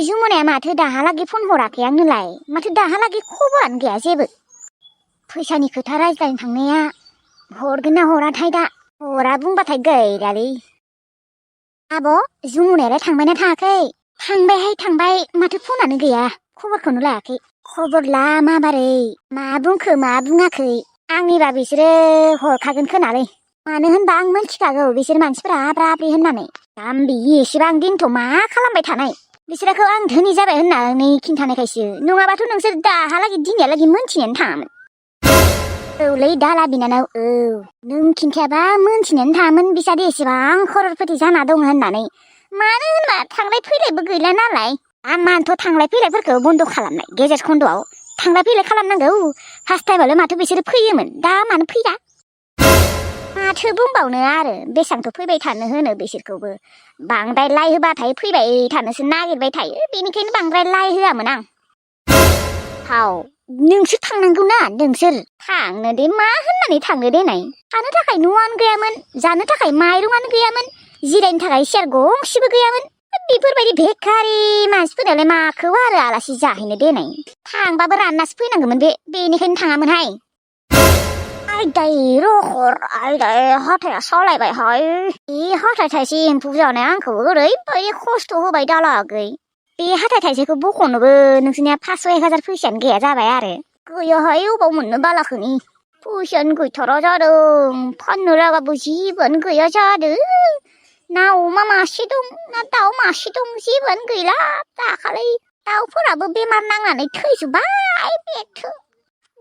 जुमुनाया माथो दाहालागै फन हराखै आंनोलाय माथो दाहालागै खबरानो गैया जेबो फैसानि खोथा रायज्लायनो थांनाया हरगोन ना हराथाय दा हरा बुंबाथाय गैलालै आब' जुमुनायालाय थांबायना थाङाखै थांबाय माथो फनानो गैया खबरखौनो लायाखै खबर ला माबारै मा बुंखो मा बुङाखै आंनिबा बिसोरो हरखागोन खोनालै मानो होनबा आं मिथिखागौ बिसोर मानसिफोरा आब्रा आब्रि होननानै जाम्बि एसेबां दिनथ' मा खालामबाय थानाय बिसोरखौ आं धोनि जाबाय होननानै खिन्थानायखायसो नङाबाथ' नोंसोर दाहालागै दिनैहालागै मोनथिनायानो थाङामोन औलै दाला बिनानाव औ नों खिन्थायाबा मोनथिनायानो थाङामोन बिसादि एसेबां खररपति जाना दङ होननानै मानो होनबा थांलाय फैलायबो गैला नालाय आमानोथ' थांलाय फैलायफोरखौ बन्द' खालामनाय गेजेर खन्द'आव थांलाय फैलाय खालामनांगौ फार्स्ट टाइमावलाय माथो बिसोरो फैयोमोन दा मानो फैया माथो बुंबावनो आरो बेसांथ' फैबाय थानो होनो बिसोरखौबो बांद्राय लाइ होबाथाय फैबाय थानोसो नागिरबाय थायो बेनिखायनो बांद्राय लाइ होआमोन आं हाव नोंसोर थांनांगौ ना नोंसोर थांनो दे मा होननानै थांनो देनाय थानो थाखाय न'आनो गैयामोन जानो थाखाय माइरंआनो गैयामोन जिरायनो थाखाय सियार गंसेबो गैयामोन बेफोरबायदि भेखारि मानसिफोरनालाय माखौ आरो आलासि जाहैनो देनाय थांबाबो राननासो फैनांगौमोन बेनिखायनो थाङामोनहाय आयदाय रहर आयदाय हाथाया सालायबायहाय बे हाथाय थाइसे एम्फौ जानाया आंखौ ओरैबायदि खस्थ' होबाय दालागै बे हाथाय थाइसेखौ बख'नोबो नोंसोरनिया 500-1000 फैसायानो गैया जाबाय आरो गैयाहाय अबाव मोननो बालाखोनि फैसायानो गैथारा जादों फाननो लागाबो जेबोआनो गैया जादों ना अमा मासे दं ना दाउ मासे दं जेबोआनो गैला दाखालि दाउफोराबो बेमार नांनानै थैजोब्बाय बेथो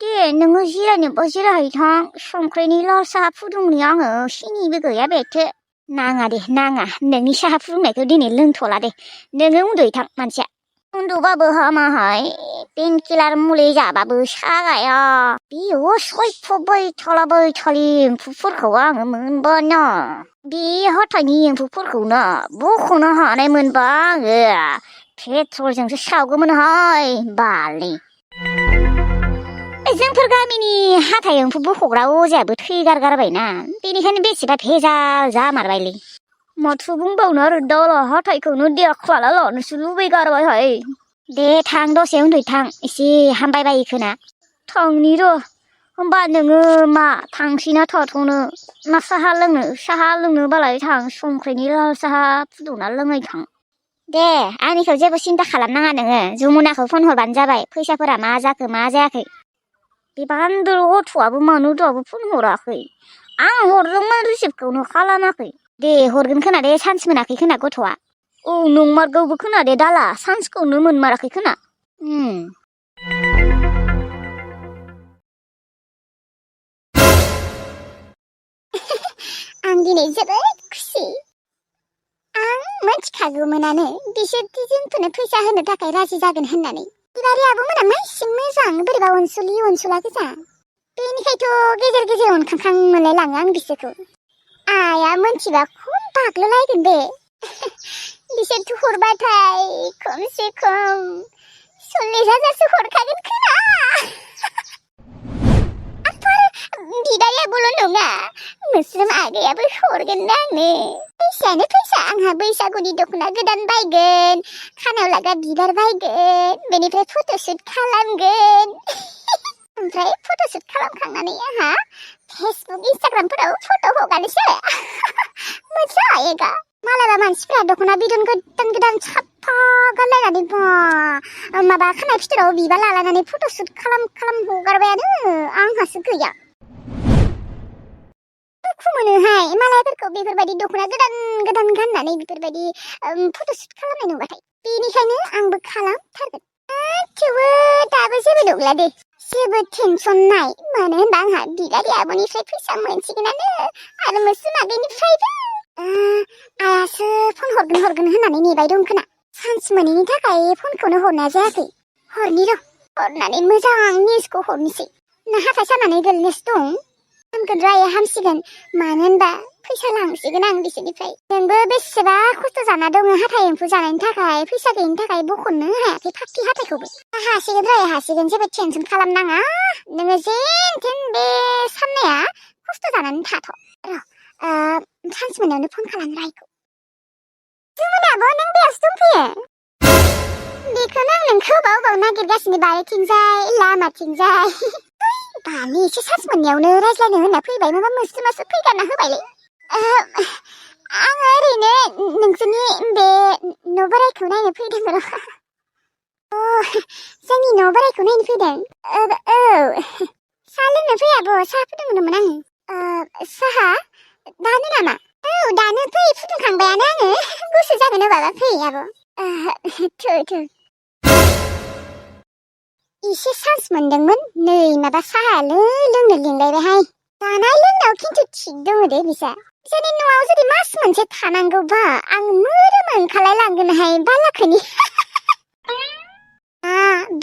दे नोङो जिरायनोबा जिरायहैथां संख्रिनि लाल साहा फुदुंनि आङो सिनिबो गैया बेथो नाङा दे नाङा नोंनि साहा फुदुंनायखौ दिनै लोंथ'ला दे नोङो उन्दुहैथां मानसिया उन्दुबाबो हामाहाय पेन किलार मुलि जाबाबो सागाया बेयाव सयफ'बाय थालि एम्फौफोरखौ आङो मोनबाना बे हाथायनि एम्फौफोरखौनो बख'नो हानाय मोनबा आङो पेट्रलजोंसो सावगौमोनहाय बालनि जोंफोर गामिनि हाथाय एम्फौ बख'ग्रा अजायाबो थैगारगारबायना बेनिखायनो बेसेबा भेजाल जामारबायलै माथो बुंबावनो आरो दाला हाथायखौनो देख्लाला लानोसो लुबैगारबायहाय दे थां दसे उन्दुथां एसे हामबायबायो खोना थांनि र' होमबा नोङो मा थांसैना थाथ'नो ना साहा लोंनोबालाय थां संख्रिनि लाल साहा फुदुंना लोंहैथां दे आंनिखौ जेबो सिन्था खालामनाङा नोङो जमुनाखौ फन हरबानो जाबाय फैसाफोरा मा जाखो मा जायाखै बे बान्दोल गथ'आबो मानो दाबो फन हराखै आं हरदोंमोन रिसिभखौनो खालामाखै दे हरगोन खोना दे चान्स मोनाखै खोना गथ'आ औ नंमारगौबो खोना दे दाला चान्सखौनो मोनमाराखै खोना आं दिनै जोबोद खुसि आं मिथिखागौमोनानो बिसोर जोंफोरनो फैसा होनो थाखाय राजि जागोन होननानै बिबारि आब'मोना माइसि मोजां बोरैबा अनसुला गोजा बेनिखायथ' गेजेर गेजेर अनखांखां मोनलायलाङो आं बिसोरखौ आइया मोनथिबा खम बाग्ल'लायगोन बे बिसोरथ' हरबाथाय खमसे खम 40,000सो हरखागोन खोना बिदाया बोल' नङा मोस्रोम आगैयाबो हरगोन ना आंनो फैसायानो फैसा आंहा बैसागुनि दख'ना गोदान बायगोन खानायाव लागा बिबार बायगोन बेनिफ्राय फट'शुट खालामगोन ओमफ्राय फट'शुट खालामखांनानै आंहा फेसबुक इन्सटाग्रामफोराव फट' हगारनोसै मोजां आयगा मालाबा मानसिफ्रा दख'ना बिदन गोदान साफा गानलायनानै माबा खानाय फिथराव बिबार लालायनानै फट'शुट खालाम हगारबायानो आंहासो गैया दुखु मोनोहाय मालायफोरखौ बेफोरबायदि दख'ना गोदान गाननानै बेफोरबायदि फट'शुट खालामनाय नुबाथाय बेनिखायनो आंबो खालामथारगोन थेवबो दाबो जेबो नंला दे जेबो टेनसन नाय मानो होनबा आंहा बिदारि आब'निफ्राय फैसा मोनसिगोनानो आरो मोस्रोम आगैनिफ्रायबो आइयासो फन हरगोन होननानै नेबाय दं खोना चान्स मोनैनि थाखाय फनखौनो हरनाय जायाखै हरनि र' हरनानै मोजां निउसखौ हरनोसै ना हाथाय सानानै गोलैनासो दं हामगोन राया हामसिगोन मानो होनबा फैसा लांसिगोन आं बिसोरनिफ्राय नोंबो बेसेबा खस्थ' जाना दङ हाथाय एम्फौ जानायनि थाखाय फैसा गैयिनि थाखाय बख'नो हायाखै फाक्कि हाथायखौबो हासिगोन राया हासिगोन जेबो टेनसन खालामनाङा नोङो जेन थेन बे साननाया खस्थ' जानानै थाथ' र' चान्स मोननायावनो फन खालाम रायखौ जुमुनाबो नों बेयावसो दंफैयो नोंखौ बाव नागिरगासिनो बारिथिंजाय लामाथिंजाय दानि एसे सान्स मोननायावनो रायज्लायनो होनना फैबाय माबा मासो फैगारना होबायलै आङो ओरैनो नोंसोरनि बे न' बोराइखौ नायनो फैदों र' जोंनि न' बोराइखौ नायनो फैदों औ साहा लोंनो फै आब' साहा फुदुंदोंमोन आङो साहा दानो नामा औ दानो फै फुदुंखांबायानो आङो गुसु जागोन होबाबा फै आब' थु एसे चान्स मोनदोंमोन नै माबा साहायानो लोंनो लिंलायबायहाय जानाय लोंनायाव खिन्थु थिग दङ दे बिसोरनि न'आव जुदि मास मोनसे थानांगौबा आं मोदोम ओंखारलाय लांगोनहाय बालाखोनि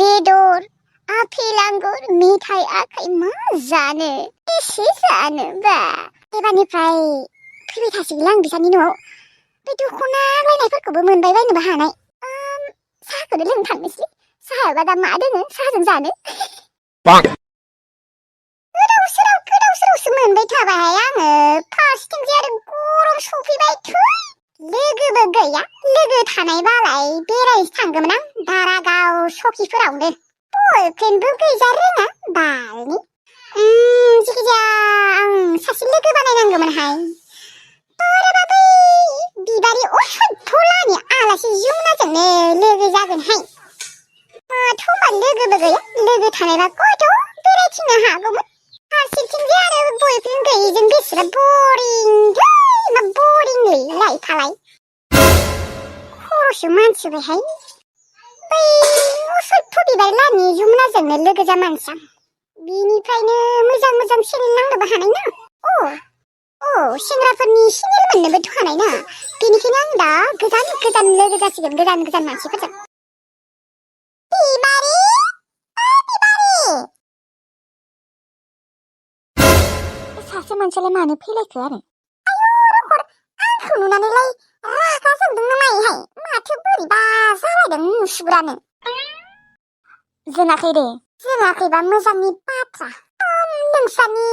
बेदर आफेल आंगुर मेथाइ आखाइ मा जानो एसे जानो बा एबारनिफ्राय फैबाय थासिगोन आं बिसोरनि न'आव बे दख'ना बायनायफोरखौबो मोनबाय बायनोबो हानाय साहाखौनो लोंनो थांनोसै साहायावबा दा मा दोङो साहाजों जानो गोदाव सोरावसो मोनबाय थाबाय आङो फार्स्टथिंजाय आरो गरम सफैबाय थै लोगोबो गैया लोगो थानायबालाय बेरायनोसो थांगौमोन आं दारागाव सकिफोरावनो बयफ्रेन्डबो गैजा रोङा बालनि जिखिजाया आं सासे लोगो बानायनांगौमोनहाय बोरैबा बै बिबारि असधलानि आलासि जुमुनाजोंनो लोगो जागोनहाय माथो होनबा लोगोबो गैया लोगो थानायबा खयथ' बेरायथिंनो हागौमोन फारसेथिंजाय आरो बयफ्रेन्ड गैयिजों बेसेबा बरिंलै मा बरिंलै लाइफआलाय खर'सो मानसिबायहाय बै असध बिबार लानि जुमुनाजोंनो लोगो जामारनोसै आं बिनिफ्रायनो मोजां सेनेल नांनोबो हानाय ना सेंग्राफोरनि सिनेल मोननोबोथ' हानाय ना बेनिखायनो आं दा गोजान लोगो जासिगोन गोजान मानसिफोरजों बिबारि सासे मानसियालाय मानो फैलायखो आरो आंखौ नुनानैलाय रागा जोंदों ना मायोहाय माथो बोरैबा जालायदों मुसुगुरानो जोङाखैबा मोजांनि बाथ्रा नोंसानि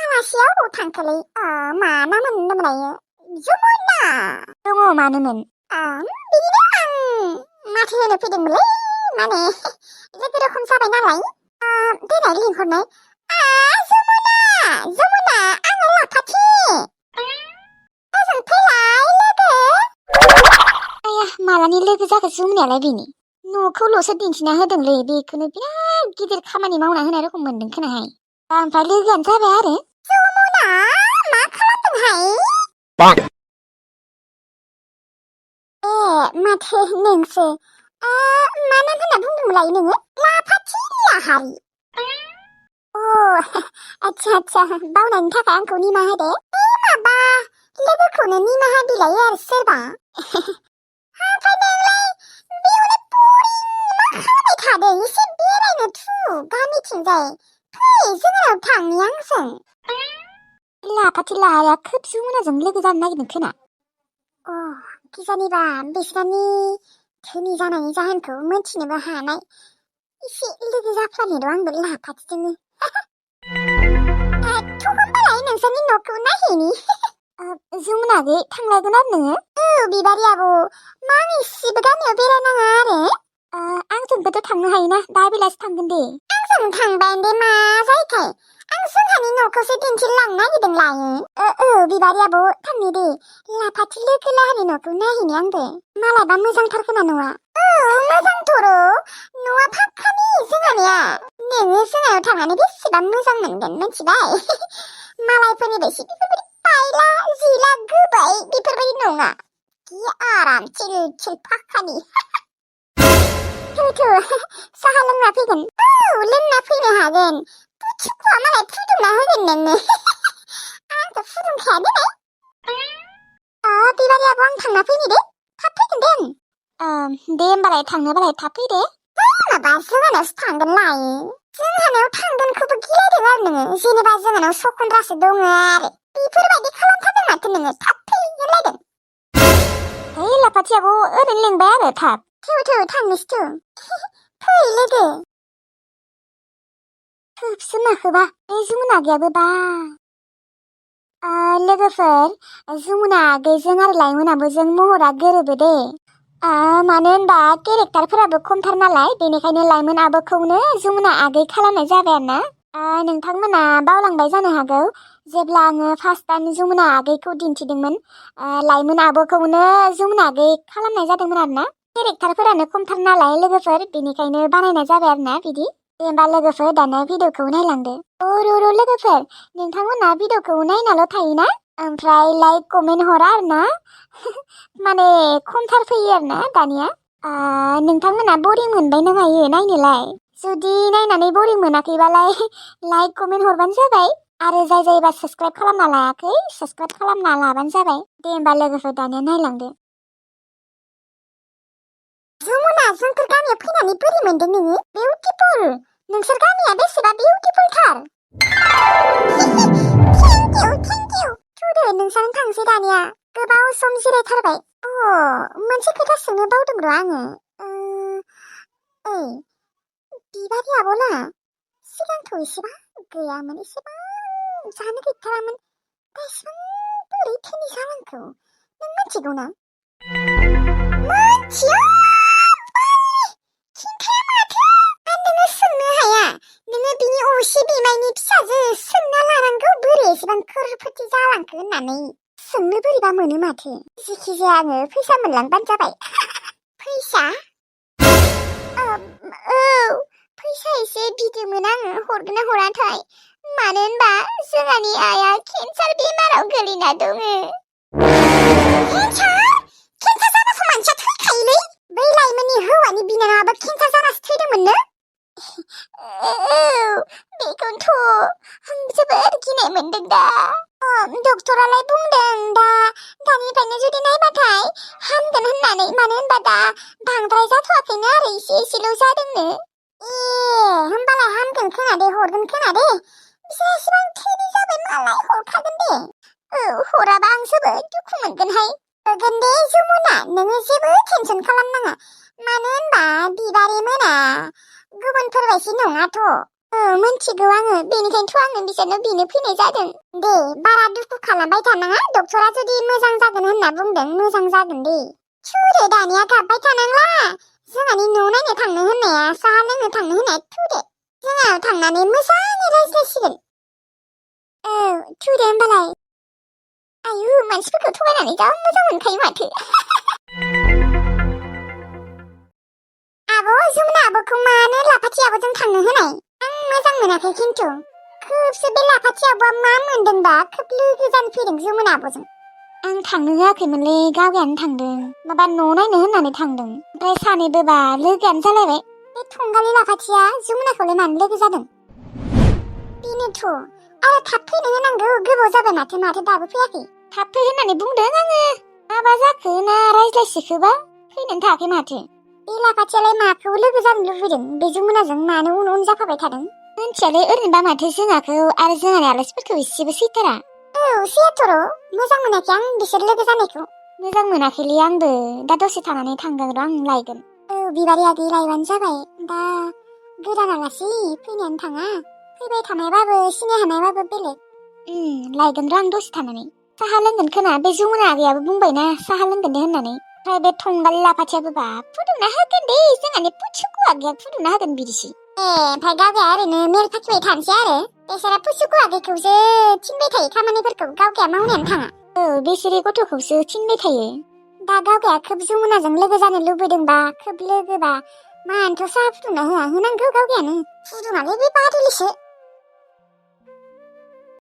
आलासिया अबाव थांखोलै मा नाम होनोमोनलायो जमुना दङ मानोमोन बिदिनो आं माथो होनो फैदोंमोनलै माने लोगो रोखोम जाबाय नालाय देनाय लिंहरनाय जमुना आङो लाफाथि ओजों फैलाय लोगो आया मालानि लोगो जाखो जमुनायालाय बेनि न'खौल'सो दिन्थिना होदोंलै बेखौनो बिराद गिदिर खामानि मावना होनाय रखम मोनदों खोनाहाय ओमफ्राय लोगोआनो जाबाय आरो जमुना मा खालामदोंहाय माथो नोंसो मा नाम होनना बुंदोंमोनलाय नोङो लाफाथि लाहारि आच्छा बावनायनि थाखाय आंखौ निमाहा होदो माबा लोगोखौनो निमाहा बिलायो आरो सोरबा ओमफ्राय नोंलाय बेयावनो बरिं मा खालामबाय थादों एसे बेरायनो थु गामिथिंजाय फै जोंनाव थांनि आंजों लाफाथि लाहारिया खोब जमुनाजों लोगो जानो नागिरदों खोना किजानिबा बिसोरनि धोनि जानायनि जाहोनखौ मोनथिनोबो हानाय एसे लोगो जाफ्लानो र' आंबो लाफाथिजोंनो होमबालाय नोंसोरनि न'खौ नायहैनि जमुनागै थांलायगोन आरो नोङो बिबारि आब' मा आं एसेबो गामियाव बेरायनाङा आरो आंजोंबोथ' थांनो हायोना दा बेलासि थांगोन दे आंजों थांबाय दे मा जायोथाय आं जोंहानि न'खौसो दिन्थिलांनो नागिरदोंलाय बिबारि आब' थांनि दे लाफाथि लोगो लाहानि न'खौ नायहैनि आंबो मालायबा मोजांथार खोना न'आ मोजांथ'र' न'आ फाक्कानि जोंहानिया नोङो जोंहायाव थांनानै बेसेबां मोजां मोनगोन मिथिबाय मालायफोरनि बायदि बेफोरबायदि बायला जिला गोबाय बेफोरबायदि नङा आराम चिल फाक्कानि थु साहा लोंना फैगोन लोंना फैनो हागोन पुथुखुवा मालाय फुदुंना होगोन नोंनो आंथ' फुदुंखाया देनाय बिबारि आब' आं थांना फैनि दे थाब फैगोन दे आं दे होमबालाय थांनोबालाय थाब फै दे माबा जोंहानावसो थांगोनलाय जोंहानाव थांगोनखौबो गिलायदों आरो नोङो जेनेबा जोंहानाव सखन्द्रासो दङ आरो बेफोरबायदि खालामथारदों माथो नोङो थाब फै होनलायदों लाफाथि आब' ओरैनो लिंबाय आरो थाब थौ थांनोसै फै लोगो थोबसो माखोबा बे जमुना आगैयाबो बा लोगोफोर जमुना आगैजों आरो लाइमोन आब'जों महरा गोरोबो दे मानो होनबा केरेक्टारफोराबो खमथार नालाय बेनिखायनो लाइमोन आब'खौनो जमुना आगै खालामनाय जाबाय आरोना। नोंथांमोना बावलांबाय जानो हागौ जेब्ला आङो फार्स्ट टाइम जमुना आगैखौ दिन्थिदोंमोन लाइमोन आब'खौनो जमुना आगै खालामनाय जादोंमोन आरोना। केरेक्टारफोरानो खमथार नालाय लोगोफोर बेनिखायनो बानायनाय जाबाय आरोना बिदि। दे होमबा लोगोफोर दाना भिडिअखौ नायलांदो। र' लोगोफोर नोंथांमोना भिडिअखौ नायनाल' थायोना ओमफ्राय लाइक कमेन्ट हरा आरोना माने खमथार फैयो आरोना दानिया। नोंथांमोना बरिं मोनबाय ना मायो नायनोलाय? जुदि नायनानै बरिं मोनाखैबालाय लाइक कमेन्ट हरबानो जाबाय आरो जायबा साबस्क्राइब खालामना लायाखै साबस्क्राइब खालामना लाबानो जाबाय। दे होमबा लोगोफोर दानिया नायलांदो। जमुना जोंफोर गामियाव फैनानै बोरै मोनदों नोङो? बिउटिफुल। नोंसोर गामिया बेसेबा बिउटिफुलथार। Thank you. थुदो नोंसानो थांसै दानिया। गोबाव सम जिरायथारबाय। मोनसे खोथा सोंनो बावदों र' आङो। ओइ बिबारि आब'ला सिगांथ' एसेबां गैयामोन एसेबां जानो गैथारामोन दा एसेबां बोरै थैनि जालांखौ नों मिथिगौ ना? मोनथिया खिन्थाया माथो आरो नोङो सोंनो हाया नोङो बिनि असे बिमायनि फिसाजो सोंना लानांगौ बोरै एसेबां खोरफोथि जालांखो होननानै सोंनो बोरैबा मोनो माथो। जिखिजाया आङो फैसा मोनलांबानो जाबाय। फैसा? फैसा एसे बिदोंमोन आङो हरगोन ना हराथाय मानो होनबा जोंहानि आइया केन्सार बेमाराव गोलैना दङ। केन्सार जाबाथ' मानसिया थैखायोलै। बै लाइमोननि हौवानि बिनानावाबो केन्सार जानासो थैदोंमोननो। बेखौनोथ' आं जोबोद गिनाय मोनदों दा। डक्टरालाय बुंदों दानिफ्रायनो जुदि नायबाथाय हामगोन होननानै मानो होनबा दा बांद्राय जाथ'वाखैनो आरो एसेल' जादोंनो। होमबालाय हामगोन खोना दे हरगोन खोना दे बिसोर एसेबां थैनि जाबाय मालाय हरखागोन दे। हराबा आं जोबोद दुखु मोनगोनहाय। हरगोन दे जमुना नोङो जेबो टेनसन खालामनाङा मानो होनबा बिबारि मोना गुबुनफोरबायदि नङाथ'। मिथिगौ आङो बेनिखायनोथ' आङो बिसोरनो बिनो फैनाय जादों। दे बारा दुखु खालामबाय थानाङा डक्टरा जुदि मोजां जागोन होनना बुंदों मोजां जागोन दे। थुदो दानिया गाबबाय थानांला जोंहानि न' नायनो थांनो होननाया साहा लोंनो थांनो होननाया थुदो जोंहा थांनानै मोजाङै रायज्लायसिगोन। थुदो होमबालाय। आयु मानसिफोरखौ थगायनानै जा मोजां मोनखायो माथो। आब' जमुना आब'खौ मानो लाफाथि आब'जों थांनो होनाय? आं मोजां मोनाखै खिन्थु खोबसो बे लाफाथि आब'आ मा मोनदोंबा खोब लोगो जानो फैदों जमुना आब'जों। आं थांनो होआखैमोनलै गावगायानो थांदों माबा न' नायनो होननानै थांदों ओमफ्राय सानैबोबा लोगोआनो जालायबाय। बे थंगालि लाफाथिया जमुनाखौलाय मानो लोगो जादों? बेनोथ' आरो थाब फैनो होनांगौ गोबाव जाबाय माथो दाबो फैयाखै। थाब फै होननानै बुंदों आङो माबा जाखो ना रायज्लायसिखोबा फैनोनो थायाखै माथो। बे लाफाथियालाय माखौ लोगो जानो लुबैदों बे जमुनाजों मानो उन जाफाबाय थादों? मिन्थियालै ओरैनोबा माथो जोंहाखौ आरो जोंहानि आलासिफोरखौ एसेबो सैथारा। सैयाथ'र' मोजां मोनाखै आं बिसोर लोगो जानायखौ। मोजां मोनाखैलै आंबो दा दसे थानानै थांगोन र' आं लायगोन। बिबारि आगै लायबानो जाबाय दा गोदान आलासि फैनायानो थाङा फैबाय थानायबाबो सिनाय हानायबाबो बेलेग। लायगोन र' आं दसे थानानै। साहा लोंगोन खोना बे जमुना आगैयाबो बुंबायना साहा लोंगोन दे होननानै ओमफ्राय बे थंगालि लाफाथियाबो बा फुदुंना होगोन दे जोंहानि पुसुकु आगैया फुदुंना होगोन बिदिसि। ओमफ्राय गावगाया ओरैनो मेल फाथिबाय थानोसै आरो बेसोरा पुसुकु आगैखौसो थिनबाय थायो खामानिफोरखौ गावगाया मावनायानो थाङा। बेसोर गथ'खौसो थिनबाय थायो। दा गावगाया खोब जमुनाजों लोगो जानो लुबैदोंबा खोब लोगोबा मानोथ' साहा फुदुंना होनांगौ गावगायानो फुदुङालै बे बादुलिसो।